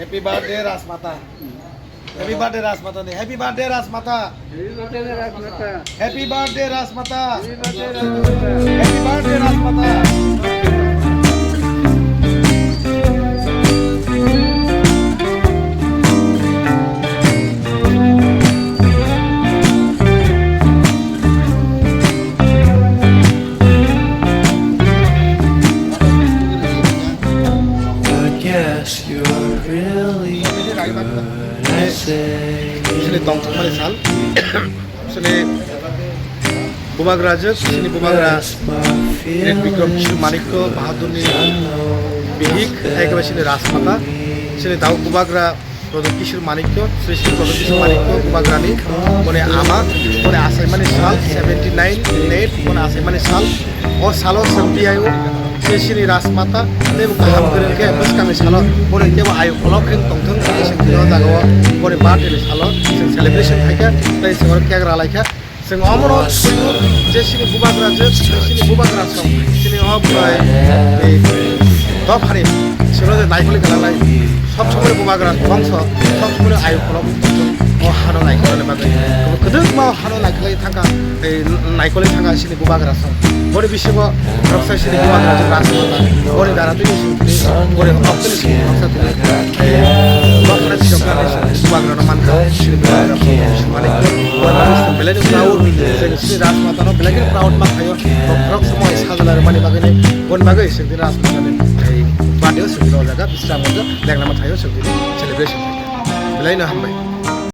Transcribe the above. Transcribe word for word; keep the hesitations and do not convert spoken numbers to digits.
Happy birthday Rajmata. Happy birthday Rajmata de. Happy birthday Rajmata. Happy birthday Rajmata. Happy birthday Rajmata. Happy birthday Rajmata. Happy birthday Rajmata. I guess you're really good at saying. Chini tongthokmani sal. Chini bubagra jwk, chini bubagra Rit Bikram Kishore Manikya Bahadurni bihik, hai khe chini Rajmata, chini dao bubagra Pradyot Kishore Manikya, Sri Sri Pradyot Kishore Manikya bubagrani boni ama, boni achaimani sal seventy nine, boni achaimani sal. O salo chwng tiyai o je chini Rajmata teibo kaham kwrwng khe bwskangni salo boni teibo ayuk kolok khe tongthwng hinwi chwng tini o jaga o boni birthday ni salo chwng celebration khaikha tei chwng oro cake ralaikha. Chwng omono swiyo je chini bubagra je chini bubagra song chini o bai dophani chwngno je naikoli kalanai sob somoi bubagra bongso sob somoi ayuk kolok o hano naikolni bagwi kwbangma hano naikolwi thangkha tei naikolwi thangkha chini bubagra song boni bisingo khoroksa chini bubagra je Rajmata boni dara twi boni oktwni song khoroksa twi bubagra no mankha chini bubagra song belai no proud chini Rajmata no belai no proud mankhayo. Bokhorok somoi sajla rwmani bagwi ni, boni bagwi chwng tini Rajmata ni birthday o chwng tini o jaga bisram o lengnama thaio chwng tini celebration khaikha. Belai no hambai.